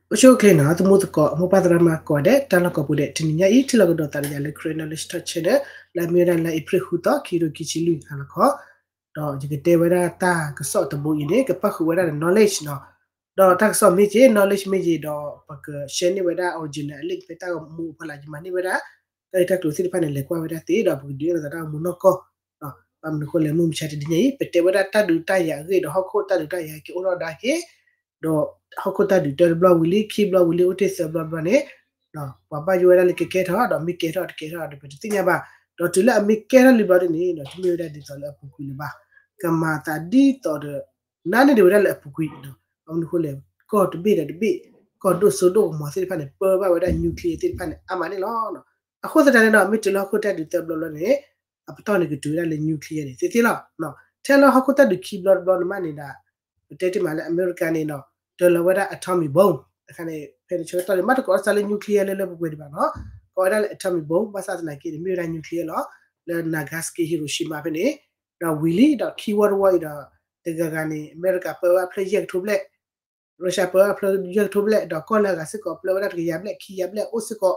အိၣ်ဆူၣ်အိၣ်ချ့နီၤ သမူသကိး မိၢ်ပၢ်သရၣ်သမါကိးဂၤဒဲး တၢ်လီၢ်ကိးပူၤဒဲး တနံၤညါအံၤ ထံၣ်လိာ်ကဒီးသးဒီးယၤလၢ Karen Knowledge Talk Channel လၢအမ့ၢ်ဝဲဒၣ်လါအ့ဖြ့ၣ်ဃုသီ ခံကထိခံဆံလွံၢ် ဟါလီၤခီ ဒီးယကတဲဝဲဒၣ်တၢ်ကစီၣ်တဘိအံၤန့ၣ် ကပၣ်ဃုာ်ဝဲဒၣ်ဒီး knowledge နီၤ ဒီးတၢ်ကစီၣ်မ့ၢ်က့ၤ knowledge မ့ၢ်က့ၤဒီး ပက share န့ၢ်ဝဲဒၣ် original အ link ဖဲတၢ်ဂီၤမူအဖီလာ် ယမၤန့ၢ်ဝဲဒၣ် တၢ်ဂ့ၢ်တၢ်ကျိၤသ့ၣ်တဖၣ်န့ၣ် လဲၤကွၢ်ဝဲဒၣ်သ့ ဒီးပကဒုးအိၣ်ထီၣ်သးတၢ်ဂီၤမူနီၢ်ကီၢ် ဘၣ်မနုၤဃိလဲၣ် မုၢ်မဆါတနံၤညါအံၤ ပတဲဝဲဒၣ်တၢ်ဒုးတၢ်ယၤအဂ့ၢ် ဒီးဟီၣ်ခိၣ်တၢ်ဒုးတၢ်ယၤက့ၤအိၣ်ထီၣ်ဒၣ်က့ၤ ဒီးဟီၣ်ခိၣ်တၢ်ဒုးတၢတဘျီဝံၤလံ ခံဘျီဝံၤလံ အိၣ်တ့ၢ်သၢဘျီဘျီန့ၣ် ပှၤဘၣ်ယိၣ်ဝဲဒၣ်လၢကကဲထီၣ် ဒီးမ့ၢ်ကဲထီၣ်တကဲထီၣ်ဒီးပတသ့ၣ်ညါဘၣ်. ဒီးတုၤလၢအမ့ၢ်ကဲထီၣ်လံဘျီဒ်န့ၣ်ဒီး တမ့ၢ်ဝဲဒၣ်ဒ်သိးလၢအပူၤကွံာ်လၢၤဘၣ်. ကမၤသးဒ်သိးဒီး နါန့ၢ်ဒံးဝဲဒၣ်လၢအပူၤကွံာ်ဒီး ဘၣ်မနုၤဃိလဲၣ် ကီၢ်တဘ့ၣ်ဒီးတဘ့ၣ် ကီၢ်ဒိၣ်စိဒိၣ်ကမီၤသ့ၣ်တဖၣ်န့ၣ် ပၢဘၣ်ဝဲဒၣ် nuclear သ့ၣ်တဖၣ်န့ၣ် အါမးန့ၣ်လီၤ. အဃိသတးန့ၣ်ဒီး မ့ၢ်တုၤလၢဟီၣ်ခိၣ်တၢ်ဒုးသၢဘျီဘျီန့ၣ် အပတီၢ်န့ၣ်ကတုၤဝဲဒၣ်လၢ nuclear န့ၣ် သ့သ့လီၤ. ထဲလၢဟီၣ်ခိၣ်တၢ်ဒုးခံဘျီတဘျီန့ၣ်မးန့ၣ်ဒီး ပတဲတ့ၢ်မးလၢအမဲရကၤန့ၣ်ဒီး တၢလီၤဝဲဒၣ် atomic bomb တခါန့ၣ် ဖဲန့ၣ်ဆၢကတီၢ်န့ၣ် မ့ၢ်တကိးစၢ်လၢ nuclear လၢလၢပှဲၤပှဲၤဒံးဘၣ်နီၤ ကိးဝဲဒၣ်လၢ atomic bomb ဘၣ်ဆၣ်သနာ်က့န့ၣ် မ့ၢ်ဝဲဒၣ် nuclear လီၤ. လၢ Nagasaki Hiroshima ဖဲန့ၣ် ဒီးဝံၤလံဒီး ခံဝီတဝီ အံၤဒီး တဂၤဂၤန့ၣ် အမဲရကၤပၢဝဲအဖျၢၣ်ယဲၢ်ကထိဘျဲၣ် Russia ပၢဝဲအဖျၢၣ်ယဲၢ်ကထိဘျဲၣ် ဒီးကီၢ်လၢအဂၤစ့ၢ်ကီး ပၢဝဲဒၣ်တကယၤဘျဲၣ် ခံကယၤဘျဲၣ် အိၣ်စ့ၢ်ကီး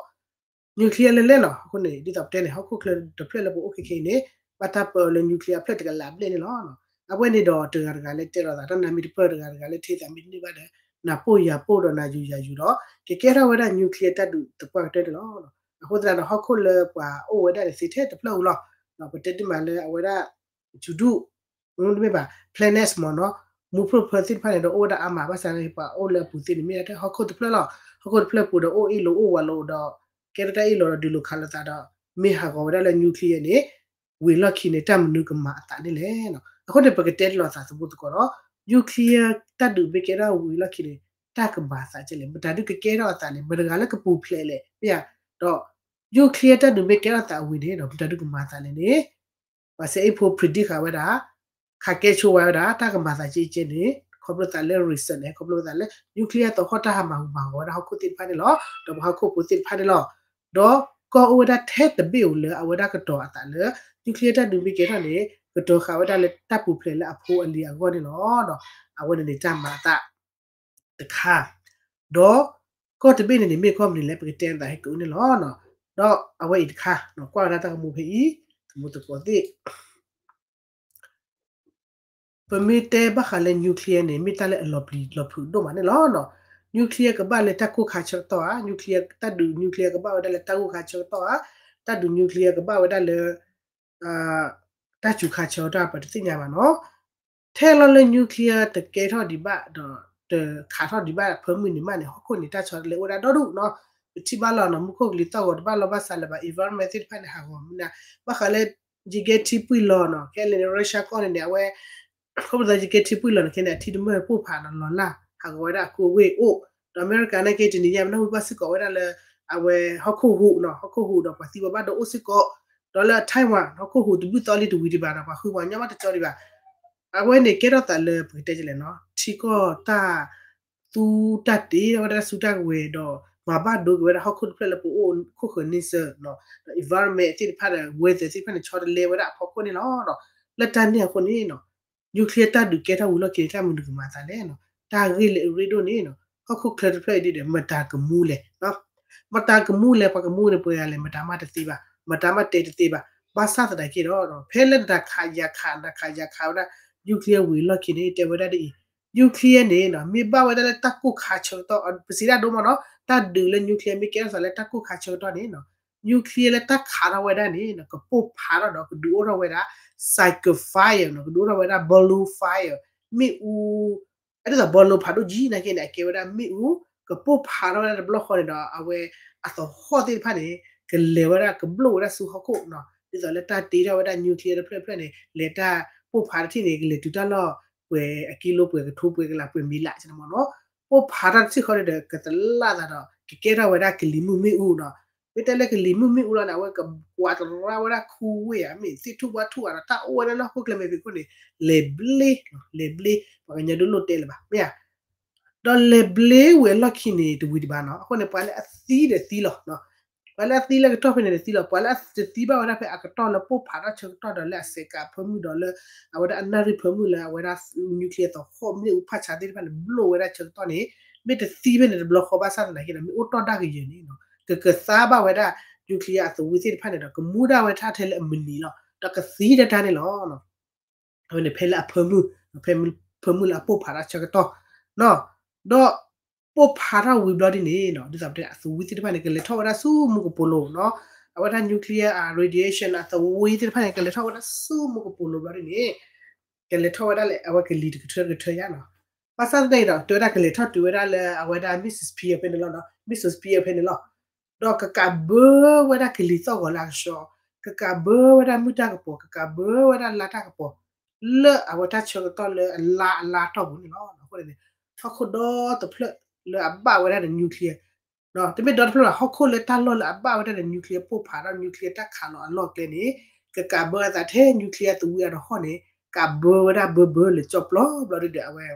nuclear လၢလဲၣ်နီၤ. အဃိန့ၣ် ဒ်သိးပတဲန့ၣ် ဟီၣ်ခိၣ်ချၢတဖျၢၣ်လၢပအိၣ်ခဲခဲအံၤန့ၣ် ဘၣ်တၢ်ပၢအီၤလၢ nuclear အဖျၢၣ်တကလးဘျဲၣ်န့ၣ်လီၤ. အဝဲန့ၣ်ဒီးတဂၤတဂၤလၢတဲလိာ်သး တၢ်နါမ့ၢ်တပၢၢ် တဂၤတဂၤလၢထဲသးမ့ၢ်တန့ၢ်ဘၣ်ဒီး နၢ်ပိၢ်ယၤပိၢ်ဒီး နၢ်ယူၤယၤယူၤဒီး ကကဲထီၣ်ဝဲဒၣ် nuclear တၢ်ဒုးသပှၢ်ကတၢၢ်န့ၣ်လီၤ. အဃိသတးဒီး ဟီၣ်ခိၣ်လၢပှၤအိၣ်ဝဲဒၣ်န့ၣ် သ့ထဲတဖျၢၣ်ဧိၤလီၤ. ပတဲတ့ၢ်မးလၢအဝဲဒၣ် စူၤဒူၣ် မ့တမ့ၢ်ဘၣ် planets မ့ၢ်နီၤ မူဖျိၣ်ဖၢသ့ၣ်တဖၣ်န့ၣ်ဒီး အိၣ်ဝဲဒၣ်အါမး ဘၣ်ဆၣ်န့ၣ် ပှၤအိၣ်လၢအပူၤသ့န့ၣ် မ့ၢ်ဒၣ်ထဲဟီၣ်ခိၣ်တဖျၢၣ်လီၤ. ဟီၣ်ခိၣ်တဖျၢၣ်ပူၤဒီး အိၣ်အ့ၣ်လိာ်အိၣ်ဝးလိာ်ဒီး ကဲထီၣ်တၢ်အ့ၣ်လိာ်ဒီး ဒုးလိာ်ခးလိာ်သးဒီး မ့ၢ်ဟးဂီၤဝဲဒၣ်လၢ nuclear န့ၣ် ဝံၤလီၢ်ခံန့ၣ် တၢ်မနုၤကမၤအသးန့ၣ်လဲၣ်. အဃိန့ၣ် ပကတဲတလီၤသးသမူသကိးဒီး nuclear တၢ်ဒုးမ့ၢ်ကဲထီၣ်ဝံၤလီၢ်ခံန့ၣ် တၢ်ကမၤအသးကဲလဲၣ် မတၤဒုးကကဲထီၣ်အသးလဲၣ် မတၤတဂၤလၢကပူၤဖျဲးလဲၣ် မ့ၢ်ဧါ. ဒီး nuclear တၢ်ဒုးမ့ၢ်ကဲထီၣ်သးဝံၤန့ၣ်ဒီး မတၤဒုးကမၤအသးလဲၣ်န့ၣ် ပှၤစဲအ့ၣ်ဖိ predict ဃာ်ဝဲဒၣ် ခးကဲဆိဝဲဒၣ် တၢ်ကမၤသးကဲကဲန့ၣ် ခီဖျိသးလၢ reason န့ၣ် ခီဖျိသးလၢ nuclear သဟီၣ်တၢ်ဟးမၤဟူးမၤဂီၤဝဲဒၣ်ဟီၣ်ခိၣ်သ့ၣ်တဖၣ်န့ၣ်လီၤ. ဒီးပှၤဟီၣ်ခိၣ်ဖိသ့ၣ်တဖၣ်န့ၣ်လီၤ. ဒီးကီၢ်အိၣ်ဝဲဒၣ်ထဲတဘ့ၣ်ဧိၤလၢအဝဲဒၣ်ကတီၤအသးလၢ nuclear တၢ်ဒုးမ့ၢ်ကဲထီၣ်န့ၣ် ကတီၤဃာ်ဝဲဒၣ်လၢတၢ်ပူၤဖျဲးလၢအဖိအလံၤအဂီၢ်န့ၣ်လီၤ. အဝဲန့ၣ်န့ၣ်တၢ်မၤအသး တခါ, ဒီးကီၢ်တဘ့ၣ်န့ၣ်န့ၣ် မ့ၢ်ကီၢ်မနုၤလဲၣ် ပကတဲအသးဟဲက့ၤအိၣ်န့ၣ်လီၤ. ဒီးအဝဲအံၤတခါ ကွၢ်ဝဲဒၣ်တၢ်ဂီၤမူဖဲအံၤ သမူသကိးသ့ၣ် ပမ့ၢ်တဲဘၣ်ဃးလၢ nuclear န့ၣ် မ့ၢ်တၢ်လၢအလီၤပျံၤလီၤဖုးဒိၣ်မးန့ၣ်လီၤ. nuclear ကဘၣ်လၢတၢ်ကိၢ်ခါဆၢကတီၢ်ဧါ, nuclear တၢ်ဒုး nuclear ကဘၣ်ဝဲဒၣ်လၢတၢ်ကိၢ်ခါဆၢကတီၢ်ဧါ, တၢ်ဒုး nuclear ကဘၣ်ဝဲဒၣ်လၢ တၢ်စူၤခါဆၢကတီၢ် ပတသ့ၣ်ညါဘၣ်နီၤ. ထဲလီၤလၢ nuclear တကဲထီၣ်ဒံးဘၣ်ဒီး တခးထီၣ်ဒံးဘၣ်ဖၢမုၢ်န့ၣ်မးန့ၣ် ဟီၣ်ခိၣ်န့ၣ် တၢ်ဆီတလဲအိၣ်ဝဲဒၣ်ဒီဒူၣ်နီၤ. ပထံၣ်ဘၣ်လီၤနီၤ မူခိၣ်ကလံၤသီၣ်ဂီၤတဘၣ်လီၢ်ဘၣ်စးလၢၤဘၣ် environment သ့ၣ်တဖၣ်န့ၣ် ဟးဂီၤမနုၤ ဘၣ်ဃးလၢ ယကဲထံပှံၢ်လီၤနီၤ ခဲလၢာ်န့ၣ် Russia ကီၢ်န့ၣ်န့ၣ် အဝဲ ခီဖျိလၢယကဲထံပှံၢ်လီၤန့ၣ် ခဲန့ၣ် အထံတမၢၢ်ပိၢ်ဖးနီၤ လီၤလၢ် ဟးဂီၤဝဲဒၣ်အကူအဝ့ၢ်အိၣ်, ဒီးအမဲရကၤန့ၣ်က့ၤတနံၤညါ ပနၢ်ဟူဘၣ်စ့ၢ်ကီးဝဲဒၣ်လၢ အဝဲဟီၣ်ခိၣ်ဟူးနီၤ ဟီၣ်ခိၣ်ဟူးဒီးပှၤသံပှၤဘၣ်ဒိအိၣ်စ့ၢ်ကီး, ဒီးလၢ Taiwan ဟီၣ်ခိၣ်ဟူးတဘျုးသီလံတဝံၤဒံးဘၣ်ဒီး ပှၤဃုပှၤကညီဘၣ်တကၠီဒံးဘၣ်. အဝဲန့ၣ်ကဲထီၣ်သးလၢပကတဲလဲၣ်နီၤ ထံကီၢ်တၢ် သူတၢ်တ့ထီၣ်ဝဲဒၣ်ဆူတၢ်ကဝဲၤဒီး မၤဘၣ်ဒိက့ၤဝဲဒၣ်ဟီၣ်ခိၣ်တဖျၢၣ်လၢပအိၣ်ခိၣ်ဃၢၤန့ဆၢၣ်နီၤ ဒီး environment သ့ၣ်တဖၣ်ဒီး weather သ့ၣ်တဖၣ်န့ၣ် ဆီတလဲဝဲဒၣ်အဖီခိၣ်န့ၣ်လီၤ. လၢတၢ်န့ၣ်အဃိန့ၣ်နီၤ nuclear တၢ်ဒုးကဲထီၣ်ဝံၤလီၢ်ခံန့ၣ် တၢ်မနုၤကမၤသးလဲၣ်နီၤ. တၢ်ဂ့ၢ်လၢအရ့ဒိၣ်န့ၣ်နီၤ ဟီၣ်ခိၣ်ချၢတဖျၢၣ်အံၤဒ်ဒီး မတၤကမူလဲၣ် မတၤကမူလဲၣ် ပှၤကမူန့ၣ်ပှဲၤဂၤလဲၣ် မတၤမးတသ့ဘၣ် မတၤမးတဲတသ့ဘၣ်. ဘၣ်ဆၣ်သနာ်က့ဒီး ဖဲလၢနတၢ်ခးယၤခး နတၢ်ခးယၤခးဝဲဒၣ် nuclear ဝံၤလီၢ်ခံန့ၣ် တဲဝဲဒၣ်ဒ်အံၤ nuclear န့ၣ်နီၤ မ့ၢ်ဘၣ်ဝဲဒၣ်လၢတၢ်ကိၢ်ခါဆၢကတီၢ် ပစံးဒၣ်ဒိမးနီၤ တၢ်ဒုးလၢ nuclear မ့ၢ်ကဲထီၣ်သးလၢတၢ်ကိၢ်ခါဆၢကတီၢ်န့ၣ်နီၤ nuclear လၢတၢ်ခးထီၣ်ဝဲဒၣ်န့ၣ်နီၤ ကပိၢ်ဖးထီၣ်ဒီးကဒုးအိၣ်ထီၣ်ဝဲဒၣ် cycle fire နီၤ ကဒုးအိၣ်ထီၣ်ဝဲဒၣ် balloon fire မ့ၣ်အူ အဒ်သိး balloon ဖးဒိၣ်ကံနာ်က့န့ၣ် အကဲဝဲဒၣ်မ့ၣ်အူ ကပိၢ်ဖးထီၣ်ဝဲဒၣ်တဘျီဃီန့ၣ်ဒီး အဝဲအသဟီၣ်သ့ၣ်တဖၣ်န့ၣ် ကလဲၤဝဲဒၣ် ကဘျိၣ်ဝဲဒၣ်ဆူဟီၣ်ခိၣ်နီၤ ဒ်သိးလၢတၢ်တ့ထီၣ်ဝဲဒၣ် nuclear တဖျၢၣ်တဖျၢၣ်န့ၣ် လဲၤတၢ်ပိၢ်ဖးတထံၣ်န့ၣ် ကလဲၤတုၤတၢ်လီၢ်ပှဲၤအကံလိပှဲၤကထိပှဲၤကလးပှဲၤမံၤလးန့ၣ်မးနီၤ ပိၢ်ဖးထီၣ်တထံၣ်ဃီန့ၣ်ဒီး ကသလၣ်သးဒီး ကကဲထီၣ်ဝဲဒၣ်ကလံၤမုၢ်မ့ၣ်အူနီၤ မ့ၢ်တဲလၢကလံၤမုၢ်မ့ၣ်အူလီၤန့ၣ် အဝဲကကွၢ်တရၣ်ဝဲဒၣ်ခူဝ့ၢ်ဧါ မ့ၢ်သ့ၣ်ထူၣ်ဝၣ်ထူၣ်ဧါဒီး တၢ်အိၣ်ဝဲဒၣ်လၢဟီၣ်ခိၣ်ကျဲမ့ၢ်ဖံးခိၣ်န့ၣ် လဲၤဘျ့ လဲၤဘျ့ ပှၤကညီဒိၣ်လိၣ်တဲလၢၤဘၣ် မ့ၢ်ဧါ ဒီးလဲၤဘျ့ဝဲလီၢ်ခံန့ၣ် တဝံၤဒံးဘၣ်နီၤ အဃိန့ၣ် ပှၤလၢအသံဒီးသံလီၤ ပှၤလၢအသံလၢကတီၢ်ဖဲန့ၣ်ဒီးသံလီၤ ပှၤလၢအတသံဘၣ်ဝဲဒၣ်ဖဲအကတီၢ်လၢပိၢ်ဖးထီၣ်ဆၢကတီၢ်ဒီးလၢအစဲးကးဖၢမုၢ်ဒီးလၢ အဝဲဒၣ်အနၣ်ရံၣ်ဖၢမုၢ်လၢအဝဲဒၣ် nuclear သဟီၣ်မ့ၣ်အူဖးဆါသ့ၣ်တဖၣ်န့ၣ် ဘျိၣ်ဝဲဒၣ်ဆၢကတီၢ်န့ၣ် မ့ၢ်တသံဖဲန့ၣ်တဘျီဃီဘၣ်ဆၣ်သနာ်က့ဒီး မ့ၢ်အိၣ်တီၢ်ဒၣ်ကယၢၤန့ၣ် ကကသါဘၣ်ဝဲဒၣ် nuclear အသဝံသ့ၣ်တဖၣ်န့ၣ်ဒီး ကမူဒၣ်ဝဲထၣ်ထဲလၢအမုၢ်နံၤလီၤ. ဒီးကသံတၢ်တၢ်န့ၣ်လီၤ. အဝဲန့ၣ်ဖဲလၢအဖၢမုၢ်, ဖဲဖၢမုၢ်လၢအပိၢ်ဖးထီၣ်ဆၢကတီၢ်, ဒီးပိၢ်ဖးထီၣ်ဝံၤဘျီဒ်န့ၣ် ဒ်သိးပတဲ အသဝံသ့ၣ်တဖၣ်န့ၣ် ကလဲၤထီၣ်ဝဲဒၣ်ဆူမူကပိာ်လိၤ, အဝဲဒၣ် nuclear radiation အသဝံသ့ၣ်တဖၣ်န့ၣ် ကလဲၤထီၣ်ဝဲဒၣ်ဆူမူကပိာ်လိၤဘျီဒ်န့ၣ် ကလဲၤထီၣ်ဝဲဒၣ်လၢအဝဲကလံၤတကထၢတကထၢညါလီၤ. ဘၣ်ဆၣ်သနာ်က့ဒီး တဲဝဲဒၣ်ကလဲၤထီၣ်တုၤဝဲဒၣ်လၢအဝဲဒၣ် mesosphere ဖဲန့ၣ်လီၤ, mesosphere ဖဲန့ၣ်လီၤ. ဒီးကကးဘၢဝဲဒၣ်ကလံၤသီၣ်ဂီၤလၢအကဆှီ, ကကးဘၢဝဲဒၣ်မုၢ်တၢ်ကပီၤ, ကကးဘၢဝဲဒၣ်လါတၢ်ကပီၤ လၢအဝဲတၢ်ဆၢကတီၢ်လၢအလါအလါတီၢ်ပူၤန့ၣ်လီၤ. အဃိန့ၣ် ဟီၣ်ခိၣ်ဒီတဖျၢၣ်လၢအဘၣ်ဝဲဒၣ်ဒီး nuclear တမ့ၢ်ဒီတဖျၢၣ်ဘၣ်, ဟီၣ်ခိၣ်လၢတၢ်လီၢ်လၢအဘၣ်ဝဲဒၣ်ဒီး nuclear ပိၢ်ဖးဒီး nuclear တၢ်ခးလီၤအလီၢ်အကျဲန့ၣ် ကကးဘၢအသးထဲ nuclear သဝံအတဟီၣ်န့ၣ် ကးဘၢဝဲဒၣ်ဘၢဘၢလၢကၠီပျီဘျီဒ်ဒီး အဝဲ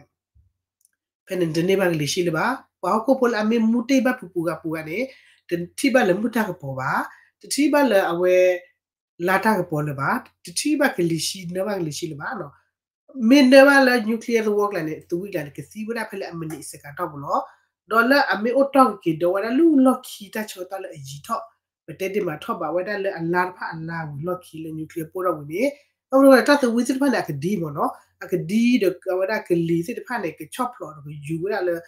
ဖဲန့ၣ်တန့ၢ်ဘၣ်ကလံၤဆှံလၢၤဘၣ်. ပှၤဟီၣ်ခိၣ်ဖိလၢအမ့ၢ်မူတ့ၢ်ဘၣ်ဖုးပူၤဂၤပူၤဂၤန့ၣ် တထံၣ်ဘၣ်လၢမုၢ်တၢ်ကပီၤဘၣ်, တထံၣ်ဘၣ်လၢအဝဲ လါတၢ်ကပီၤလၢၤဘၣ်, တထံၣ်ဘၣ်ကလံၤဆှံ နၢဘၣ်ကလံၤဆှံလၢၤဘၣ်. မ့ၢ်နၢဘၣ်လၢ nuclear သဝီကျါန့ၣ် သဝံကျါန့ၣ် ကသံဝဲဒၣ်ဖဲလၢအမုၢ်နံၤစဲးကးတီၢ်ပူၤလီၤ. ဒီးလၢအမ့ၢ်အိၣ်တီၢ်ကက့ၤဒီးဝဲဒၣ်လၢလီၢ်ခံတၢ်ဆၢကတီၢ်လၢအယံာ်ထီၣ် ပတဲဒ်မးထီၣ်ဘးဝဲဒၣ်လၢအလါတဖၣ်အလါဝံၤလီၢ်ခံလၢ nuclear ပိၢ်ထီၣ်ဝံၤန့ၣ် အဃိန့ၣ် တၢ်သဝံသ့ၣ်တဖၣ်န့ၣ် အကဒံမ့ၢ်နီၤ, အကဒံဒီးအဝဲဒၣ်ကလံၤသ့ၣ်တဖၣ်န့ၣ် ကဆီၣ်ဖျိးဒီးကယူၤဝဲဒၣ်လၢ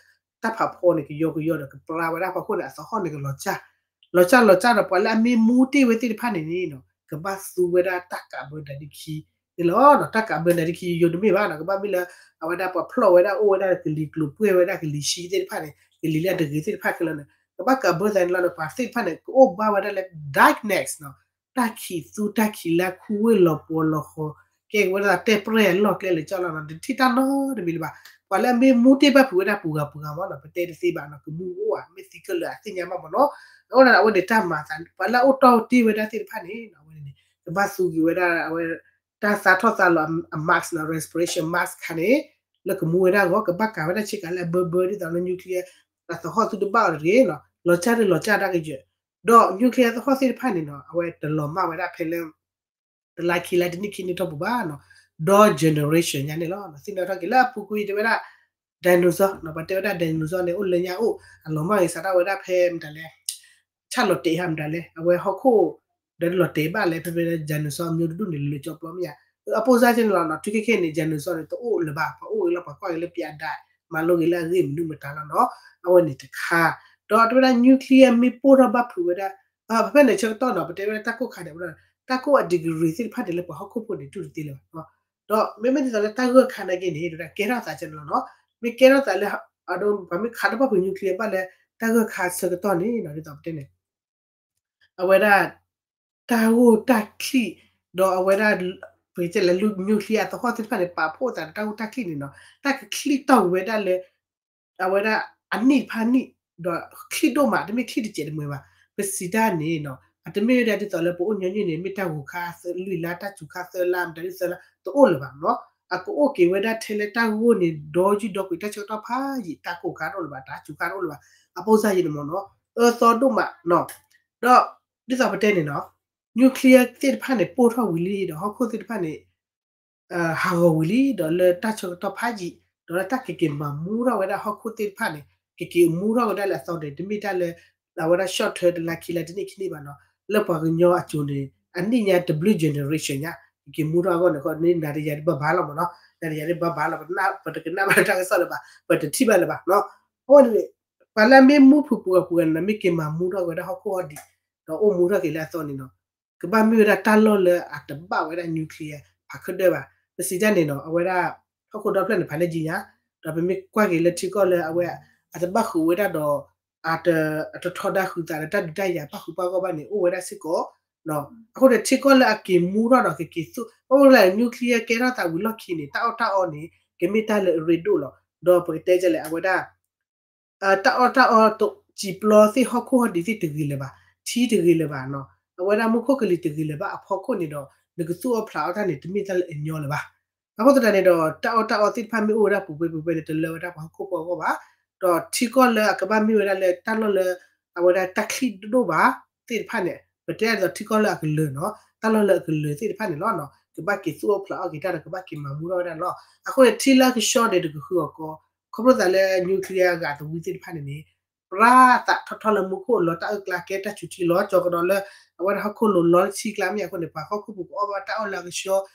တၢ်ဖးဖီန့ၣ် ကယီကယီဒီးကပြါဝဲဒၣ်ဖီခိၣ်န့ၣ် အသဟီၣ်န့ၣ်ကလီၤစၢ်, လီၤစၢ်လီၤစၢ်ဒီး ပှၤလၢအမ့ၢ်မူတ့ၢ်ဝဲသ့ၣ်တဖၣ်န့ၣ်န့ၣ် ကဘၣ်သူဝဲဒၣ်တၢ်ကးဘၢနးဒံခံန့ၣ်လီၤ. တၢ်ကးဘၢနးဒံခံယိယိတမ့ၢ်ဘၣ်နီၤ, ကဘၣ်မ့ၢ်လၢ အဝဲဒၣ်ပှၤဖျီၣ်ဝဲဒၣ်အိၣ်ဝဲဒၣ်ကလံၤကျိၤပှဲၤဝဲဒၣ်ကလံၤဆှံသ့ၣ်တဖၣ်န့ၣ် ကလံၤလၢအတဂ့ၤသ့ၣ်တဖၣ်ခဲလၢာ်န့ၣ် ကဘၣ်ကးဘၢသးန့ၣ်လီၤ. ဒီးပှၤသ့ၣ်တဖၣ်န့ၣ် ကအိၣ်ဘၣ်ဝဲဒၣ်လၢ darkness နီၤ, တၢ်ခံးသူတၢ်ခံးလၢခူဝ့ၢ်လီၤပှီၤလီၤဃီၤ ကဲဝဲဒၣ်တဲၣ်ပြဲၢ်အလီၢ်ကျဲလၢာ်ကၠီလီၤနီၤ, တထံၣ်တၢ်နီတမံၤလၢၤဘၣ်. ပှၤလၢအမ့ၢ်မူတ့ၢ်ဘၣ်ဖုးဝဲဒၣ်ပူၤဂၤပူၤဂၤမ့ၢ်နီၤ, ပတဲတသ့ဘၣ်နီၤ, ကမူကအိၣ်ဧါ မ့ၢ်သံကလၢာ်အသ့ၣ်ညါဘၣ်မ့ၢ်နီၤ. အဃိန့ၣ် အဝဲန့ၣ်တၢ်မၤသး ပှၤလၢအအိၣ်တီၢ်တ့ၢ်ဝဲဒၣ်သ့ၣ်တဖၣ်န့ၣ် အဝဲန့ၣ် ကဘၣ်သူက့ၤဝဲဒၣ်အဝဲ တၢ်သးထီၣ်သးလီၤအ mask နီၤ, respiration mask ခါန့ၣ် လၢကမူဝဲဒၣ်အဂီၢ် ကဘၣ်ကးဝဲဒၣ်ဆ့ကၤလၢအဘၢဘၢဒ်သိးလၢ nuclear အသဟီၣ်သုတဘၣ်အီၤတဂ့ၤနီၤ, လီၤစၢ်တလီၤစၢ်တၢ်ကယၢၤ, ဒီး nuclear သဟီၣ်သ့ၣ်တဖၣ်န့ၣ်နီၤ အဝဲတလီၤမၢ်ဝဲဒၣ်ဖဲလၢ တလါခံလါတနံၣ်ခံနံၣ်ထီၣ်ပူၤဘၣ်နီၤ, ဒီး generation ညါန့ၣ်လီၤ. သ့ၣ်နီၣ်ထီၣ်က့ၤလၢအပူၤကွံာ်တဲဝဲဒၣ် dinosaur နီၤ, ပှၤတဲဝဲဒၣ် dinosaur န့ၣ် အိၣ်လၢညါအိၣ် အလီၤမၢ်ဂ့ၤစးထီၣ်ဝဲဒၣ်ဖဲမတၤလဲၣ် ဆၣ်လီၤတဲာ်ဟးမတၤလဲၣ် အဝဲဟီၣ်ခိၣ် ဒီးလီၤတဲာ်ဘၣ်လဲၣ် ဖဲဖဲလၢ dinosaur မျိုးတဒူၣ်န့ၣ် လၢကၠီပျီမ့ၢ်ဧါ. အပိၢ်စၢ်ကဲန့ၣ်လီၤနီၤ, ထွံၣ်ခဲခဲန့ၣ် dinosaur န့ၣ် တအိၣ်လၢၤဘၣ်, ပှၤအိၣ်ဂ့ၤလီၤ ပှၤကွၢ်ဂ့ၤလၢပျးဒး မၤလိဂ့ၤလၢအဂ့ၢ်မနုၤမတၤလီၤနီၤ. အဝဲန့ၣ်တခါ, ဒီးတဲဝဲဒၣ် nuclear မ့ၢ်ပိၢ်ထီၣ်ဘၣ်ဖုးဝဲဒၣ် ဖဲဖဲန့ၣ်ဆၢကတီၢ်နီၤ ပတဲဝဲဒၣ်တၢ်ကိၢ်ခါန့ၣ် ဝဲဒၣ် တၢ်ကိၢ်အ degree သ့ၣ်တဖၣ်န့ၣ် လၢပှၤဟီၣ်ခိၣ်ဖိန့ၣ် တူၢ်တသ့လၢၤဘၣ်. ဒီးမ့မ့ၢ်ဒ်သိးလၢတၢ်ဂၢၢ်ခါနာ်က့န့ၣ် တဲဝဲဒၣ်ကဲထီၣ်သးကဲန့ၣ်လီၤနီၤ, မ့ၢ်ကဲထီၣ်သးလၢ ပှၤမ့ၢ်ခးတၢ်ဘၣ်ဖုး nuclear ဘၣ်လၢ တၢ်ဂၢၢ်ခါဆၢကတီၢ်န့ၣ်နီၤ ဒ်သိးပတဲန့ၣ် အဝဲဒၣ် တၢ်ဂိၢ်တၢ်ချံၣ် ဒီးအဝဲဒၣ် ပကတဲလၢ nuclear အသဟီၣ်သ့ၣ်တဖၣ်န့ၣ် ပာ်ဖှိၣ်သးဒီးတၢ်ဂိၢ်တၢ်ချံၣ်န့ၣ်နီၤ တၢ်ကချံၣ်တီၢ်ဝဲဒၣ်လၢ အဝဲဒၣ်အနံၣ်တဖၣ်နံၣ် ဒီးချံၣ်ဒိၣ်မး တမ့ၢ်ချံၣ်တစဲးတမှဲၤဘၣ်. ပစံးတၢ်န့ၣ်နီၤ အတမ့ၢ်ဝဲဒၣ်ဒ်သိးလၢပအိၣ်ညီနုၢ်န့ၣ် မ့ၢ်တၢ်ဂိၢ်ခါလွံၢ်လါ တၢ်စူၤခါသၢလါ မတၤဒ်သၢလါ တအိၣ်လၢၤဘၣ်နီၤ. အကအိၣ်က့ၤဝဲဒၣ်ထဲလၢတၢ်ဂိၢ်န့ၣ် ဒီယုၢ်ဒီကွံာ်တၢ်ဆၢကတီၢ်ဖးယံာ် တၢ်ကိၢ်ခါတအိၣ်လၢၤဘၣ် တၢ်စူၤခါတအိၣ်လၢၤဘၣ်. အပိၢ်စၢ်ယံၤန့ၣ်မ့ၢ်နီၤ အၢသီဒိၣ်မးနီၤ ဒီးဒ်သိးပတဲန့ၣ်နီၤ nuclear သ့ၣ်တဖၣ်န့ၣ် ပိၢ်ထီၣ်ဝံၤလံ ဒီးဟီၣ်ခိၣ်သ့ၣ်တဖၣ်န့ၣ် ဟးဂီၤဝံၤလံ ဒီးလၢတၢ်ဆၢကတီၢ်ဖးယံာ် ဒီးလၢတၢ်ကက့ၤမၤမူထီၣ်ဝဲဒၣ်ဟီၣ်ခိၣ်သ့ၣ်တဖၣ်န့ၣ် ကက့ၤမူထီၣ်ဝဲဒၣ်လၢအသီန့ၣ် တမ့ၢ်တၢ်လၢ အဝဲဒၣ် short term တလါခံလါတနံၣ်ခံနံၣ်ဘၣ်နီၤ လၢပှၤကညီအစိၤန့ၣ် အနံၣ်ညါတဘျုး generation ညါ ကက့ၤမူထီၣ်အဂီၢ်န့ၣ် ဃီန့ၣ် နၤဒီးယၤဒ်ဘၣ်ဘၣ်လီၤမ့ၢ်နီၤ နၤဒီးယၤဒ်ဘၣ်ဘၣ်လီၤ ပတကနၣ်ဘၣ်တၢ်ကစီၣ်လၢၤဘၣ် ပတထံၣ်ဘၣ်လၢၤဘၣ်နီၤ အဝဲန့ၣ် ပှၤလၢအမ့ၢ်မူဖုးပူၤဂၤပူၤဂၤန့ၣ် မ့ၢ်က့ၤမၤမူထီၣ်ဝဲဒၣ်ဟီၣ်ခိၣ်ဟီၣ်ဒံး ဒီးအိၣ်မူထီၣ်က့ၤလၢအသီန့ၣ်နီၤ ကဘၣ်မ့ၢ်ဝဲဒၣ်တၢ်လီၢ်လၢအတဘၣ်ဝဲဒၣ် nuclear ဖးခၢဒၢဘၣ်. ပစံးတၢ်န့ၣ်နီၤ အဝဲဒၣ် ဟီၣ်ခိၣ်ဒီဖျၢၣ်န့ၣ် ဖးလဲၢ်ကံညါ ဒီးပမ့ၢ်ကွၢ်က့ၤလၢထံကီၢ်လၢအဝဲ အတဘၣ်ဃုာ်ဝဲဒၣ်ဒီး အတထီဒါဃုာ်သးဒီးတၢ်ဒုးတၢ်ယၤပၣ်ဃုာ်ပၣ်ဂီၢ်ဘၣ်န့ၣ် အိၣ်ဝဲဒၣ်စ့ၢ်ကီး အဃိန့ၣ် ထံကီၢ်လၢအက့ၤမူထီၣ်ဒီးကက့ၤသူၣ် အိၣ်ဝဲဒၣ် nuclear ကဲထီၣ်သးဝံၤလီၢ်ခံန့ၣ် တၢ်အီၣ်တၢ်အီန့ၣ် ကမ့ၢ်တၢ်လၢအရ့ဒိၣ်လီၤ. ဒီးပကတဲဒ်လဲၣ် အဝဲဒၣ် တၢ်အီၣ်တၢ်အီ စံာ်ပျီသ့ၣ်ဟီၣ်ခိၣ်ဟီၣ်ဒံးသ့ၣ်တဂ့ၤလၢၤဘၣ်, ထံတဂ့ၤလၢၤဘၣ်နီၤ, အဝဲဒၣ်မူခိၣ်ကလံၤတဂ့ၤလၢၤဘၣ်အဖီခိၣ်န့ၣ်ဒီး နကသူၣ်အီၣ်ဖျးအီၣ်တၢ်န့ၣ် တမ့ၢ်တၢ်လၢအညီလၢၤဘၣ်. အဃိသတးန့ၣ်ဒီး တၢ်အီၣ်တၢ်အီသ့ၣ်တဖၣ်မ့ၢ်အိၣ်ဝဲဒၣ်ပူၤပှဲၤပူၤပှဲၤန့ၣ် တလၢဝဲဒၣ်ပှၤဟီၣ်ခိၣ်ဖိအဂီၢ်ဘၣ်. ဒီးထံကီၢ်လၢအကဘၣ်မ့ၢ်ဝဲဒၣ်လၢတၢ်လီၢ်လၢ အဝဲဒၣ်တၢ်ချံၣ်ဒိၣ်ဒိၣ်ဘၣ်သ့ၣ်တဖၣ်န့ၣ် ပတဲဒ်သိးထံကီၢ်လၢအကလၢၤနီၤ, တၢ်လီၢ်လၢအကလၢၤသ့ၣ်တဖၣ်န့ၣ်လီၤနီၤ, ကဘၣ်က့ၤသူၣ်အီၣ်ဖျးအီၣ်က့ၤတၢ်ဒီး ကဘၣ်က့ၤမၤမူထီၣ်ဝဲဒၣ်လီၤ. အဃိန့ၣ် ထံလၢကဆှီန့ၣ် တကဃုအီၤကီ ခီဖျိသးလၢ nuclear အဂၤသဝံသ့ၣ်တဖၣ်န့ၣ်န့ၣ် ပြၢသးထီထီလၢမူခိၣ်လီၤတၢ်အၢၣ်ကျါ ကဲတၢ်ဆူးထံလီၤ ကၠီၤကဒီးလၢ အဝဲဒၣ်ဟီၣ်ခိၣ်လိၤလီၤထံကျါမ့ၢ်အဃိန့ၣ် ပှၤဟီၣ်ခိၣ်ပူၤကအီၣ်ဘၣ်တၢ်အီၣ်လၢအကဆှီ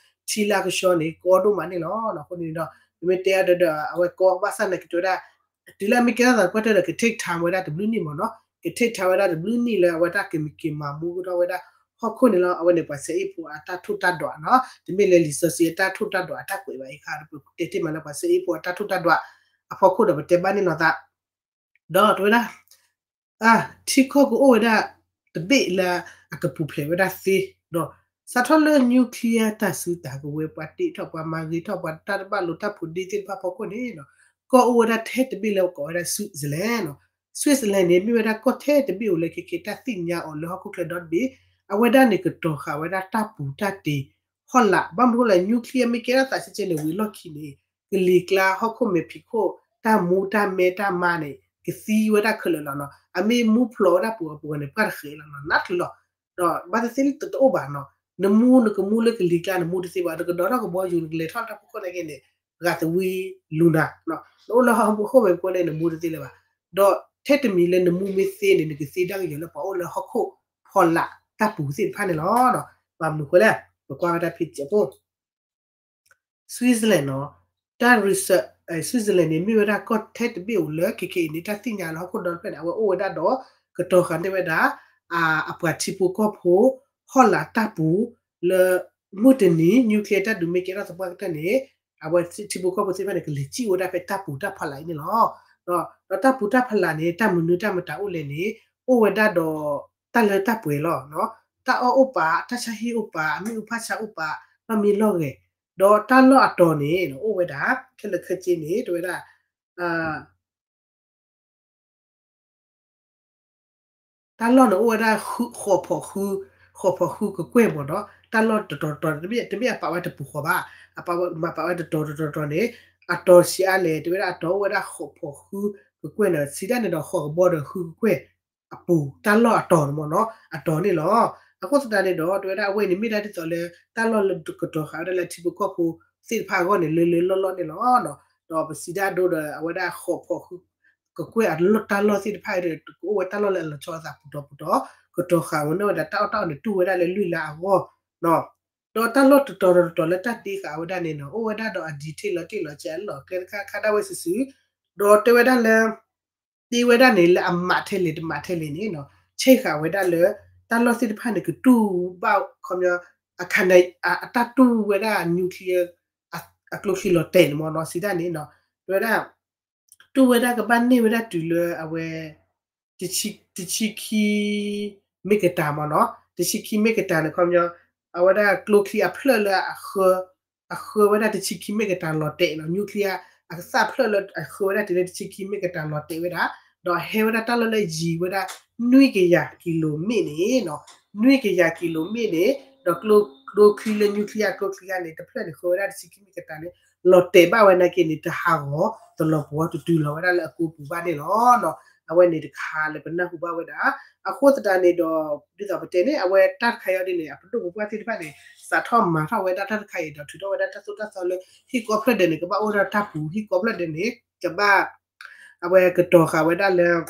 ထံလၢအကဆှီန့ၣ် ကအီၣ်ဒိၣ်မးန့ၣ်လီၤ. အဃိန့ၣ်ဒီး ပမ့ၢ်တဲအဒၢးဒီး အဝဲကီဘၣ်ဆၣ်သနာ်က့တဲဝဲဒၣ် တုၤလၢအမ့ၢ်ကဲထီၣ်သးပှၢ်တၢၢ်ဒီး က take time ဝဲဒၣ်တဘျုးနံၣ်မ့ၢ်နီၤ, က take time ဝဲဒၣ်တဘျုးနံၣ်လၢအဝဲဒၣ်ကမၤမူကထီၣ်ဝဲဒၣ်ဟီၣ်ခိၣ်န့ၣ်လီၤ. အဝဲန့ၣ်ပှၤစဲအ့ၣ်ဖိအတၢ်ထိၣ်တၢ်ဒွးနီၤ, တမ့ၢ်လၢလံာ်စီဆှံအတၢ်ထိၣ်တၢ်ဒွးအတၢ်ကွဲးဘၣ်အံၤခါ ပတဲတ့ၢ်မးလၢပှၤစဲအ့ၣ်ဖိအတၢ်ထိၣ်တၢ်ဒွး အဖီခိၣ်ဒီးပတဲဘၣ်န့ၣ်လီၤသး ဒီးတဲဝဲဒၣ် ထံကီၢ်ကအိၣ်ဝဲဒၣ်တဘ့ၣ်လၢအကပူၤဖျဲးဝဲဒၣ်သ့, ဒီးစးထီၣ်လၢ nuclear တၢ်စုတၢ်ကဝဲၤ ပှၤတ့ထီၣ် ပှၤမၤဂ့ၤထီၣ် ပှၤတၢ်တဘၣ်လိာ်တၢ်ဖိးဒ့သ့ၣ်တဖၣ်ဖီခိၣ်န့ၣ် ကီၢ်အိၣ်ဝဲဒၣ်ထဲတဘ့ၣ်လၢကိးဝဲဒၣ် Switzerland နီၤ. Switzerland န့ၣ် မ့ၢ်ဝဲဒၣ်ကီၢ်ထဲတဘ့ၣ်အိၣ်လၢခဲခဲတၢ်သ့ၣ်ညါအီၤလၢဟီၣ်ခိၣ်ချၢဒီတဘ့ၣ်, အဝဲဒၣ်န့ၣ်ကတီၤဃာ်ဝဲဒၣ်တၢ်ပူၤတၢ်တ့ၢ် ဟီၣ်လာ် ဘၣ်မနုၤဃိလဲၣ် nuclear မ့ၢ်ကဲထီၣ်သးကဲကဲန့ၣ် ဝံၤလီၢ်ခံန့ၣ် ကလံၤကျါဟီၣ်ခိၣ်မဲာ်ဖံးခိၣ် တၢ်မူတၢ်မဲတၢ်မါန့ၣ် ကသံဝဲဒၣ်ခဲလၢာ်လီၤနီၤ. အမ့ၢ်မူဖျိးဝဲဒၣ်ပူၤအပူၤန့ၣ် ပှၢ်တဃဲးလီၤနီၤ နးချုးလီၤ. ဒီးဘၣ်သ့ၣ်သ့ၣ်လၢတအိၣ်ဘၣ်နီၤ, နမူနကမူလၢကလံၤကျါ နမူတသ့ဘၣ်, နကဒိးထီၣ်ကဘီယူၤ နကလဲၤထီၣ်တၢ်ဖီခိၣ်နာ်က့န့ၣ် ဂၤသဝံလူၤနၤ, နအိၣ်လၢဟီၣ်ခိၣ်မဲာ်ဖံးခိၣ်န့ၣ် နမူတသ့လၢၤဘၣ်. ဒီးထဲတမံၤလၢနမူမ့ၢ်သ့န့ၣ် နကသ့ဒၣ်ကယီၤလၢပှၤအိၣ်လၢဟီၣ်ခိၣ်ဖီလာ်တၢ်ပူၤသ့ၣ်တဖၣ်န့ၣ်လီၤ. ဘၣ်မနုၤဃိလဲၣ် ပကွၢ်ဝဲဒၣ်ဖဲကၠဲးဖိ Switzerland နီၤ, တၢ် research Switzerland န့ၣ် မ့ၢ်ဝဲဒၣ်ကီၢ်ထဲတဘ့ၣ်အိၣ်လၢခဲခဲအံၤန့ၣ် တၢ်သ့ၣ်ညါလၢဟီၣ်ခိၣ်ဒီတဖျၢၣ်န့ၣ် အဝဲအိၣ်ဝဲဒၣ်ဒီး ကတီၤဃာ်န့ၢ်ဝဲဒၣ် အပှၤထံဖိကီၢ်ဖိ ဟီၣ်လာ်တၢ်ပူၤ လၢ မုၢ်တနံၤ nuclear တၢ်ဒုးမ့ၢ်ကဲထီၣ်သပှၢ်ကတၢၢ်န့ၣ် အဝဲထံဖိကီၢ်ဖိသ့ၣ်တဖၣ်န့ၣ် ကလဲၤစံၣ်ဝဲဒၣ်ဖဲတၢ်ပူၤတၢ်ဖီလာ်အံၤန့ၣ်လီၤ. ဒီးတၢ်ပူၤတၢ်ဖီလာ်န့ၣ် တၢ်မနုၤတၢ်မတၤအိၣ်လဲၣ်န့ၣ် အိၣ်ဝဲဒၣ်ဒီး တၢ်လၢတၢ်ပှဲၤလီၤ. တၢ်အီၣ်အိၣ်ပာ် တၢ်ဆါဟံၣ်အိၣ်ပာ် အမ့ၣ်အူဖၣ်ဆါအိၣ်ပာ် လီၢ်မံလီၢ်ဂဲၤ, ဒီးတၢ်လီၢ်အတီၤန့ၣ် အိၣ်ဝဲဒၣ် ခဲလၢာ်ခဲဆ့န့ၣ် တဲဝဲဒၣ် တၢ်လီၢ်န့ၣ်အိၣ်ဝဲဒၣ် ဃိးဖီးဃု, ဃိးဖီးဃုကကွဲၢ်မ့ၢ်နီၤ, တၢ်လီၢ်တတီၤတတီၤ တမ့ၢ်အပာ်ဝဲတပူၤဃီဘၣ်, အပာ်ဝဲ မၤပာ်ဝဲတတီၤတတီၤတတီၤန့ၣ် အတီၤဆံးအါလဲၣ် တဲဝဲဒၣ်အတီၤအိၣ်ဝဲဒၣ်ဃိးဖီးဃုကကွဲၢ်န့ၣ် စံးဒၣ်န့ၣ်ဒီး ဃိးကဘီဒီးဃုကကွဲၢ်အပူၤ တၢ်လီၢ်အတီၤန့ၣ်မ့ၢ်နီၤ အတီၤန့ၣ်လီၤ. အဃိသတးန့ၣ်ဒီး တဲဝဲဒၣ်အဝဲန့ၣ်မ့ၢ်ဒၣ်ဒ်သိးလၢ တၢ်လီၢ်လၢကတီၤဃာ်ဝဲဒၣ်လၢထံဖိကီၢ်ဖိသ့ၣ်တဖၣ်အဂီၢ်န့ၣ် လၢလၢလီၢ်လီၢ်န့ၣ်လီၤ. ဒီးပစံးဒၣ်ဒိဒီး အဝဲဒၣ်ဃိးဖီးဃု ကကွဲၢ်အလီၢ်တၢ်လီၢ်သ့ၣ်တဖၣ်ဒီး ကအိၣ်ဝဲတၢ်လီၢ်လၢအလီၤဆီအသးပူၤတီၤပူၤတီၤ ကတီၤဃာ်ဝဲန့ၢ်ဝဲဒၣ်တၢ်အီၣ်တၢ်အီန့ၣ် တူၢ်ဝဲဒၣ်လၢလွံၢ်လါအဂီၢ်နီၤ. ဒီးတၢ်လီၢ်တတီၤတတီၤလၢတၢ်တ့ဃာ်ဝဲဒၣ်န့ၣ်နီၤ အိၣ်ဝဲဒၣ်ဒီးအ detail လီၤတံၢ်လီၤဆဲးလီၤကျဲတခါခါဒၣ်ဝဲစုာ်စုာ်, ဒီးတဲဝဲဒၣ်လၢ တ့ဝဲဒၣ်န့ၣ် လၢအမးထဲလဲၣ်တမးထဲလဲၣ်န့ၣ်နီၤ ဆဲးဃာ်ဝဲဒၣ်လၢ တၢ်လီၢ်သ့ၣ်တဖၣ်န့ၣ် ကတူၢ်ဘၣ်ခီပညီ အခါန့ၣ် အတၢ်တူၢ်ဝဲဒၣ် nuclear အကျိချံလီၤတဲာ်န့ၣ်မ့ၢ်နီၤ စံးဒၣ်န့ၣ်နီၤ တဲဝဲဒၣ် တူၢ်ဝဲဒၣ်ကဘၣ်န့ၢ်ဝဲဒၣ်တုၤလၢအဝဲ တဆံခံ မ့ၢ်ကတၢ်မ့ၢ်နီၤ တဆံခံ မ့ၢ်ကတၢ်န့ၣ် ခီပညီ အဝဲဒၣ်ကျိချံအဖျၢၣ်လၢအဃၢ အဃၢဝဲဒၣ်တဆံခံ မ့ၢ်ကတၢ်လီၤတဲာ်နီၤ nuclear အကသၣ်ဖျၢၣ်လၢအဃၢဝဲဒၣ်တုၤလၢတဆံခံ မ့ၢ်ကတၢ်လီၤတဲာ်ဝဲဒၣ် ဒီးဟဲဝဲဒၣ်တၢ်လီၢ်လၢယံၤဝဲဒၣ် နွံကယၤကံလိမ့ၣ်န့ၣ်နီၤ နွံကယၤကံလိမ့ၣ်န့ၣ် ဒီးကျိ ကျိချံလၢ nuclear ကျိချံခါန့ၣ် တဖျၢၣ်န့ၣ် ဃၢဝဲဒၣ်တဆံခံ မ့ၢ်ကတၢ်န့ၣ် လီၤတဲာ်ဘၣ်ဝဲနာ်က့န့ၣ် တဟးဂီၤတလီၤပှီၤတတုၤလီၤဝဲဒၣ်လၢအကိပူၤဘၣ်န့ၣ်လီၤ. အဝဲန့ၣ်တခါလၢပနၢ်ဟူဘၣ်ဝဲဒၣ် အဃိသတးန့ၣ်ဒီး ဒ်သိးပတဲန့ၣ် အဝဲတၢ်တခါအံၤဒ်န့ၣ် အပဒိၣ်ပပှၢ်သ့ၣ်တဖၣ်န့ၣ် စးထီၣ်မၤထီၣ်ဝဲဒၣ်တၢ်တခါအံၤဒီး ထုးထီၣ်ဝဲဒၣ်တၢ်သိၣ်တၢ်သီလၢ ဟံၣ်ကိးဖျၢၣ်ဒဲးန့ၣ် ကဘၣ်အိၣ်ထီၣ်တၢ်ပူၤ ဟံၣ်ကိးဖျၢၣ်ဒဲးန့ၣ် ကဘၣ် အဝဲကတီၤဃာ်ဝဲဒၣ်လၢ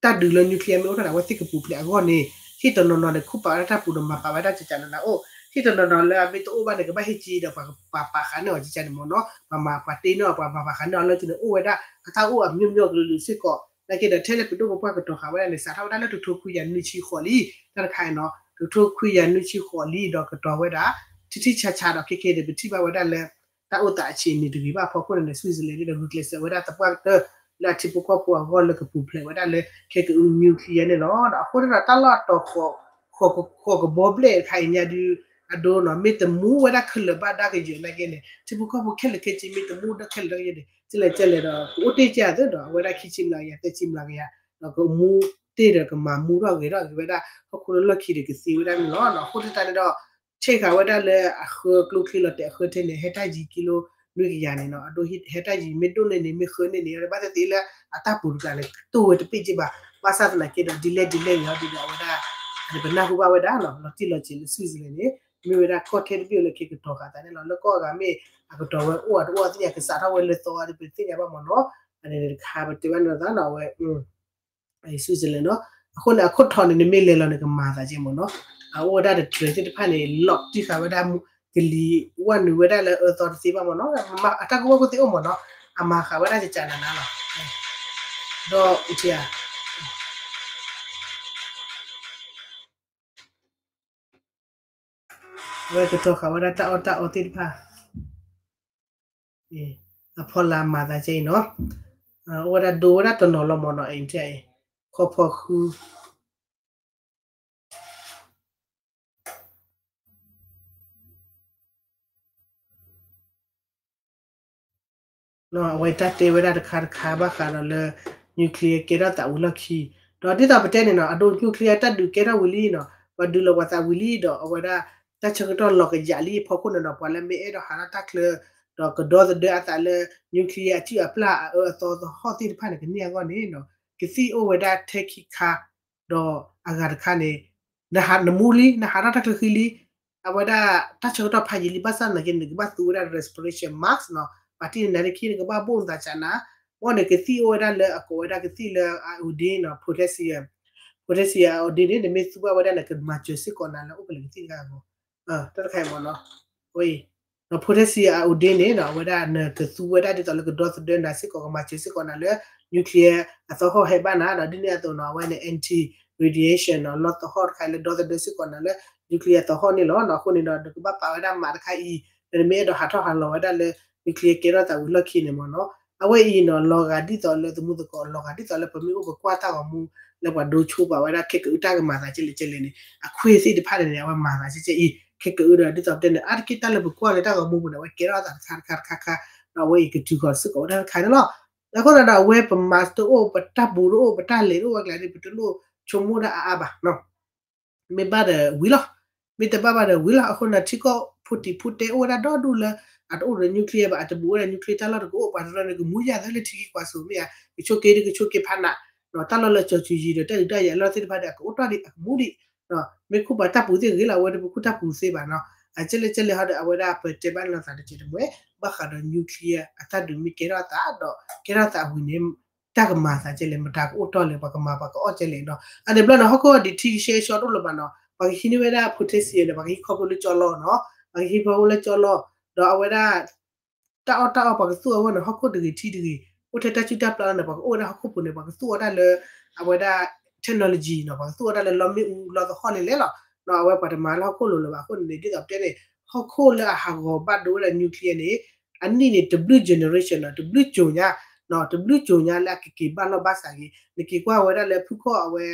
တၢ်ဒုးလၢ nuclear မ့ၢ်အိၣ်ထီၣ်န့ၣ် အဝဲသ့ၣ်ကပူၤဖျဲးအဂီၢ်န့ၣ် ဟံၣ်တနီၤနီၤန့ၣ် ခူၣ်ပာ်ဝဲဒၣ်တၢ်ပူၤဒီးမၤပာ်ဝဲဒၣ်ကကးန့ၣ်အိၣ် ဟံၣ်တနီၤနီၤလၢအမ့ၢ်တအိၣ်ဘၣ်န့ၣ် ကဘၣ်ဟ့ၣ်က့ဒီးပှၤပာ်ဃာ်န့ၢ်အီၤကကးန့ၣ်မ့ၢ်နီၤ ပှၤမၤပှၤတ့န့ၢ်အီၤ ပှၤမၤပှၤဃာ်န့ၢ်အီၤလၢကန့ၣ် အိၣ်ဝဲဒၣ်အတၢ်အိၣ်အမျိုးမျိုးကလုာ်ကလုာ်စ့ၢ်ကီး နာ်က့ဒီးထဲလၢပဒိၣ်ပပှၢ်ကတီၤဃာ်ဝဲဒၣ်န့ၣ် စးထီၣ်ဝဲဒၣ်လၢတကထိခွံကယၤနွံဆံဃိးလံ တၢ်တခါအံၤနီၤ တကထိခွံကယၤနွံဆံဃိးလံဒီးကတီၤဝဲဒၣ် ထံထံဆးဆးဒီးခဲကဲဒီး ပထံၣ်ဘၣ်ဝဲဒၣ်လၢ တၢ်အိၣ်သးအဆံးအနံၤတဂ့ၤဘၣ်အဖီခိၣ်န့ၣ်ဒီး Switzerland န့ၣ်ဒီး ဂုာ်ကျဲးစၢးဝဲဒၣ်သပှၢ်ကတၢၢ် လၢအထံဖိကီၢ်ဖိအဂီၢ်လၢကပူၤဖျဲးဝဲဒၣ်လၢ ခဲကအု nuclear န့ၣ်လီၤ. ဒီးအဃိန့ၣ်ဒီး တၢ်လီၢ်အတီၤ ဃိးကဘီဘျဲၣ်တခါအံၤညါဒုး အဒိနီၤ မ့ၢ်တမူဝဲဒၣ်ခဲလၢာ်ဘၣ်ဒၣ်ကယဲၢ်နာ်က့န့ၣ် ထံဖိကီၢ်ဖိခဲလၢာ်ခဲဆ့မ့ၢ်တမူဒီးခဲလၢာ်ဒၣ်ကယဲၢ်န့ၣ် ကလဲၣ်ကလဲၣ်ဒီး ကအိၣ်တ့ၢ်ကသ့ဒီး အဝဲဒၣ်ခံဆံမျးကယၤ သၢဆံမျးကယၤ ဒီးကမူတ့ၢ်ဒီးကမၤမူထီၣ်ဂဲၤထီၣ်က့ၤဝဲဒၣ် ဟီၣ်ခိၣ်လၢလီၢ်ခံဒီးကသ့ဝဲဒၣ်န့ၣ်လီၤ. အဃိသတးန့ၣ်ဒီး ဆဲးဃာ်ဝဲဒၣ်လၢအဃၢကျိချံလီၤတဲာ်အဃၢထဲန့ၣ် ဟဲတၢ်ယံၤကံလိနွံကယၤန့ၣ်နီၤ အဒိဟဲတၢ်ယံၤမ့ၢ်ဒိၣ်န့ၢ်န့ၣ် မ့ၢ်ဃၢန့ၢ်န့ၣ် ဘၣ်သ့ၣ်သ့ၣ်လၢအတၢ်ပူၤတကျါန့ၣ် ကတိၢ်ဝဲတပ့ၢ်က့ဘၣ် ဘၣ်ဆၣ်သနာ်က့ဒီး ဒ်လဲၣ်ဒ်လဲၣ်ဂ့ၤအီၤဒ်ဒီးအဝဲဒၣ် ပနၢ်ဟူဘၣ်ဝဲဒၣ်နီၤ လီၤတံၢ်လီၤဆဲးလၢ Switzerland န့ၣ် မ့ၢ်ဝဲဒၣ်ကီၢ်ထဲတဘ့ၣ်လၢက့ၤကတီၤဃာ်သးန့ၣ်လီၤ. လၢကီၢ်အဂၤမ့ၢ်အကတီၤဝဲအိၣ်အတအိၣ်သ့ၣ်ညါ ကစးထီၣ်ဝဲလၢသီအီၤဒီး ပတသ့ၣ်ညါဘၣ်မ့ၢ်နီၤ. အန့ၣ်တခါ ပတဲဘၣ်န့ၣ်သးနီၤ အဝဲ Switzerland နီၤ. အဃိန့ၣ် အခိၣ်ထီန့ၣ် နမ့ၢ်လဲၤလီၤန့ၣ် ကမၤသးကဲမ့ၢ်နီၤ. အအိၣ်ဝဲဒၣ်တ train သ့ၣ်တဖၣ်န့ၣ် လီၤတံၢ်ဃာ်ဝဲဒၣ် ကလံၤဝဲနုာ်ဝဲဒၣ်လၢအၢသီတသ့ဘၣ်မ့ၢ်နီၤ. အတၢ်ကဝီၤခိၣ်သ့ၣ်အိၣ်မ့ၢ်နီၤ. အမၤဃာ်ဝဲဒၣ်ကကနၤနၤလီၤ. ဒီး အဝဲကတီၤဃာ်ဝဲဒၣ်တၢ်အီၣ်တၢ်အီသ့ၣ်တဖၣ် အဖီလာ်မၤသးကဲအံၤနီၤ. အိၣ်ဝဲဒၣ်ဒိဝဲဒၣ်တနီၤလီၤမ့ၢ်နီၤ အံၤ ခီဖီဃု အဝဲတၢ်တဲဝဲဒၣ်တခါတခါဘၣ်ဃးဒီးလၢ nuclear ကဲထီၣ်သးဝံၤလီၢ်ခံ, ဒီးဒ်သိးပတဲန့ၣ်နီၤ အဒိ nuclear တၢ်ဒုးကဲထီၣ်ဝံၤလံနီၤ ပှၤဒုးလီၤပှၤသးဝံၤလံဒီး အဝဲဒၣ် တၢ်ဆၢကတီၢ်လီၤကယးလံအဖီခိၣ်န့ၣ်ဒီး ပှၤလၢမ့ၢ်အဲၣ်ဒိးဟးထီၣ်တၢ်ချၢ ဒီးကဒီသဒၢအသးလၢ nuclear အစုၣ်အပျၢ်အအၢအသီသဟီၣ်သ့ၣ်တဖၣ်န့ၣ် ကန့ၢ်အဂီၢ်န့ၣ်နီၤ ကသံၣ်အိၣ်ဝဲဒၣ်ထဲခံခါ ဒီးအဂၤတခါန့ၣ် နဟးနမူလံ နဟးထီၣ်တၢ်ချၢဃံလံ အဝဲဒၣ်တၢ်ဆၢကတီၢ်ဖးယံာ်လံ ဘၣ်ဆၣ်သနာ်က့ နကဘၣ်သူဝဲဒၣ် respiration mask နီၤ ပှၤတံၢ်နၤတခံ နကဘၣ်ဘိၣ်နသးစးနၤ အဂီၢ်န့ၣ် ကသံၣ်အိၣ်ဝဲဒၣ်လၢအကိးဝဲဒၣ်ကသံၣ်လၢ iodine နီၤ potassium, potassium iodine န့ၣ် နမ့ၢ်သူဘၣ်ဝဲဒၣ်န့ၣ် ကမၤစၢၤစ့ၢ်ကီးနၤလၢအိၣ်ကလဲာ်ကသံၣ်တခါအဂီၢ် တၢ်တခါအံၤမ့ၢ်နီၤ potassium iodine န့ၣ်နီၤ အဝဲဒၣ်နကသူဝဲဒၣ်ဒ်သိးလၢကဒီသဒၢနၤစ့ၢ်ကီး ကမၤစၢၤစ့ၢ်ကီးနၤလၢ nuclear အသဟီၣ်ဟဲဘၣ်နၤဒီး ဒ်န့ၣ်အသိးနီၤ အဝဲန့ၣ် anti radiation နီၤ လီသဟီၣ်တခါအံၤလၢဒီသဒၢစ့ၢ်ကီးနၤလၢ nuclear သဟီၣ်န့ၣ်လီၤ. အဃိန့ၣ်ဒီး နကဘၣ်ပာ်ဝဲဒၣ်မးတခါအံၤ ဒီးနမ့ၢ်အဲၣ်ဒိးဟးထီၣ်ဟးလီၤဝဲဒၣ်လၢ nuclear ကဲထီၣ်သးဝံၤလီၢ်ခံန့ၣ်မ့ၢ်နီၤ အဝဲအံၤနီၤ လီၤဂာ်ဒ်သိးလၢသမူသကိး လီၤဂာ်ဒ်သိးလၢပမ့ၢ်အိၣ်ပကွၢ်တၢ်ဂီၤမူ လၢပှၤဒိဆိပာ်ဝဲဒၣ်ခဲကအုတၢ်ကမၤသးကဲလဲၣ်ကဲလဲၣ်န့ၣ် အခွံၣ်သ့ၣ်တဖၣ်န့ၣ်န့ၣ် အဝဲမၤသးကဲကဲအံၤ ခဲကအုဒီး ဒ်သိးပတဲန့ၣ် အါတက့ၢ်တၢ်လၢပကွၢ်လၢတၢ်ဂီၤမူပူၤန့ၣ် အဝဲကဲထီၣ်အသးတခါတခါတခါခါ ဒီးအဝဲအံၤကတုၤဃီၤစ့ၢ်ကီးဝဲဒၣ်တခါန့ၣ်လီၤ. အဃိန့ၣ်ဒီး အဝဲပမၤတအိၣ် ပတၢ်ပူၤတအိၣ် ပတၢ်လဲၤတအိၣ်ဝဲကျဲန့ၣ် ပတလိၣ်ဆိကမိၣ်ဒၣ်အါအါဘၣ် မ့ၢ်ဘၣ်ဒီးဝံၤလီၤ. မ့ၢ်တဘၣ်ဘၣ်ဒီးဝံၤလီၤ. အဃိန့ၣ် ထံကီၢ်ဖိတံၤဖိတဲအိၣ်ဝဲဒၣ်ဒီဒူၣ်လၢ အတအိၣ်ဒီး nuclear ဘၣ် အတဘူးဝဲဒၣ် nuclear တၢ်လီၢ်တကအိၣ် ပှၤတရၢန့ၣ် ကမူယၤသၢလၢထံဂ့ၢ်ကွၢ်စိၤမ့ၢ်ဧါ ကဆိက့ဒ်ကဆိက့ဖးနး တၢ်လီၢ်လၢကၠီၤစူၤယံၤဒီးတၢ်ဒုးတၢ်ယၤလီၢ်သ့ၣ်တဖၣ်ဒီး အကအိၣ်တီၢ်ဒံးအကမူဒံး မ့ၢ်ခိၣ်ပှၤတၢ်ပူၤသ့ၣ်ဂ့ၤလီၤ အဝဲတပူၤခိၣ်တၢ်ပူၤသ့ဘၣ်နီၤ. အကဲလဲၣ်ကဲလဲၣ်ဟီဒီး အဝဲဒၣ်ပတဲဘၣ်လီၤသးတကဲးတမှဲ ဘၣ်ဃးဒီး nuclear အတၢ်ဒုးမ့ၢ်ကဲထီၣ်အသးဒီး ကဲထီၣ်သးဝံၤန့ၣ် တၢ်ကမၤသးကဲလဲၣ် မတၤကအိၣ်တီၢ်လဲၣ် ပှၤကမၤပှၤကအီၣ်ကဲလဲၣ်နီၤ. အန့ၣ်ဘျီန့ၣ် ဟီၣ်ခိၣ်ဒံးထံဆှဲဆှီတအိၣ်လၢၤဘၣ်နီၤ ပှၤကဟံးန့ၢ်ဝဲဒၣ် potassium န့ၣ် ပှၤကဟံးခီဖျိလၢကၠီလီၢ်နီၤ ပှၤကဟံးခီဖျိလၢကၠီလီၢ် ဒီးအဝဲဒၣ် တၢ်အီၣ်တၢ်အီပှၤကသူၣ်အီၤအဂီၢ်န့ၣ် ဟီၣ်ခိၣ်တဂ့ၤထံတဂ့ၤ အိၣ်ထဲတၢ်စုၣ်တၢ်ပျၢ်လီၤန့ၣ် ပှၤကအိၣ်ဝဲဒၣ်ဟီၣ်ခိၣ်ပူၤန့ၣ် ပှၤကသူၣ်အီၤတၢ်လၢ အဝဲဒၣ် technology နီၤ ပှၤကသူၣ်အီၤတၢ်လၢလီမ့ၣ်အူလီသဟီၣ်လဲၣ်လဲၣ်လီၤ. အဝဲပှၤတမၤလၢဟီၣ်ခိၣ်လိၤလၢၤဘၣ်အဃိန့ၣ် ဒ်သိးပတဲန့ၣ် ဟီၣ်ခိၣ်လၢအဟးဂီၤဘၣ်ဒိဝဲဒၣ် nuclear န့ၣ် အနံၣ်န့ၣ် တဘျုး generation နီၤ တဘျုးကၠိၤညါ တဘျုးကၠိၤညါလၢအကက့ၤဘၣ်လီၢ်ဘၣ်စးဂ့ၤ နက့ၤကွၢ်ဝဲဒၣ်လၢဖုခီၣ်အဝဲ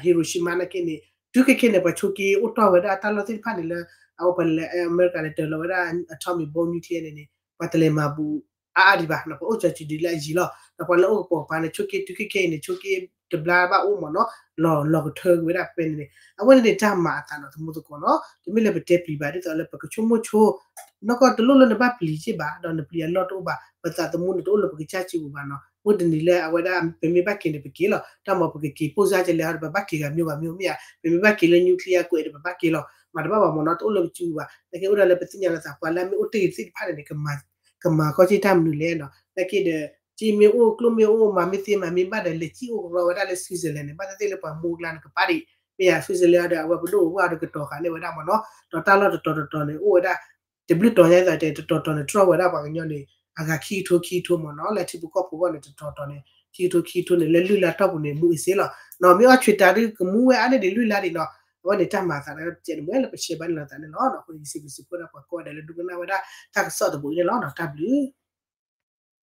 Hiroshima နာ်က့န့ၣ် တုၤခဲခဲန့ၣ် ပှၤဆိက့အိၣ်တီၢ်ဝဲဒၣ်တၢ်လီၢ်သ့ၣ်တဖၣ်န့ၣ်လၢ အဝဲပှၤလဲၤ အမဲရကၤလဲၤတၢၤလီၤဝဲဒၣ် atomic bomb nuclear န့ၣ်န့ၣ် ပှၤတလဲၤမၤဘူးအါအါဒံးဘၣ်နီၤ ပှၤအိၣ်ကၠီၤစူၤဒံးလၢအယံၤလီၤ ဒီးပှၤလၢအိၣ်ကပိာ်ကပၤန့ၣ် ဆိက့တုၤခဲခဲအံၤန့ၣ် ဆိက့တဘျါဘၣ်အိၣ်မ့ၢ်နီၤ လီၤလီၤကထၢက့ၤဝဲဒၣ်ဖဲန့ၣ်န့ၣ် အဝဲန့ၣ်န့ၣ် တၢ်မၤအသးနီၤ သမူသကိးနီၤ တမ့ၢ်လၢပတဲပျံၤဘၣ် ဒ်သိးလၢပကဆိကမိၣ်ဆိ နီၢ်ကီၢ်တလိၣ်လၢနဘၣ်ပျံၤက့ၤဘၣ် ဒီးနပျံၤအလီၢ်တအိၣ်ဘၣ် ပသးသမူန့ၣ်တအိၣ်လၢပကစၢ်စုပူၤဘၣ်နီၤ မုၢ်တနံၤလၢအဝဲဒၣ် ပမ့ၢ်ဘၣ်က့ၤန့ၣ် ပက့ၤလီၤ တၢ်မၤပကက့ၤပိၢ်စၢ်ကလဲၣ်ဟီဒီး ပဘၣ်က့ၤဂၤမ့ၢ်ဂၤမ့ၢ်မ့ၢ်ဧါ ပမ့ၢ်ဘၣ်က့ၤလၢ nuclear ကွဲးဒီး ပဘၣ်က့ၤလီၤ မၤတဘၣ်ဘၣ်မ့ၢ်နီၤ တအိၣ်လၢပစုပူၤဘၣ် နာ်က့အိၣ်ဒၣ်လၢပသ့ၣ်ညါလီၤသး ပှၤလၢအမ့ၢ်အိၣ်တ့ၢ်ဂ့ၤသ့ၣ်တဖၣ်န့ၣ်န့ၣ် ကမၤကီၢ်က့ၤတၢ်မနုၤလဲၣ်နီၤ နာ်က့ဒီး က့မ့ၢ်အိၣ်ကျိၣ်မ့ၢ်အိၣ် မၤမ့ၢ်သ့မၤမ့ၢ်ဘၣ်ဒီး လဲၤစံၣ်အိၣ်ကရီဝဲဒၣ်လၢ Switzerland န့ၣ် ဘၣ်သ့ၣ်သ့ၣ်လၢပှၤမူအကျါန့ၣ် ကပၤဒံး မ့ၢ်ဧါ Switzerland ဒီး အဝဲပဒိၣ်ပပှၢ်ဒီးကတီၤဃာ်န့ၢ်ဝဲဒၣ်မ့ၢ်နီၤ ဒီးတၢ်လီၢ်တတီၤတတီၤန့ၣ် အိၣ်ဝဲဒၣ် တဘျုးတီၤညါဒ်သိးတဲ တတီၤတီၤန့ၣ် တြီၢ်ဝဲဒၣ်ပှၤကညီန့ၣ် အဂၤခံကထိခံကထိမ့ၢ်နီၤ လၢထံဖိကီၢ်ဖိအဂီၢ်န့ၣ် တတီၤတီၤန့ၣ် ခံကထိခံကထိန့ၣ် လၢလုၢ်လၢ်တီၢ်ပူၤန့ၣ် မူအ့စ့လီၤ နီၤ မ့ၢ်အီၣ်ဆူးတၢ်ဒ်ကမူဝဲအါန့ၢ်ဒံးလုၢ်လၢ်ဒံးနီၤ အဝဲန့ၣ်တၢ်မၤအသးတကဲးတမှဲလၢပရှဲဘၣ်န့ၣ်လီၤသးန့ၣ်လီၤ အဃိန့ၣ် ယစံးဘျုးစံးဖှိၣ်ဒၣ်ပှၤကိးဂၤဒဲးလၢဒိကနၣ်ဝဲဒၣ်တၢ်ကစီၣ်တဘိအံၤန့ၣ်လီၤ တၢ်ဘျုး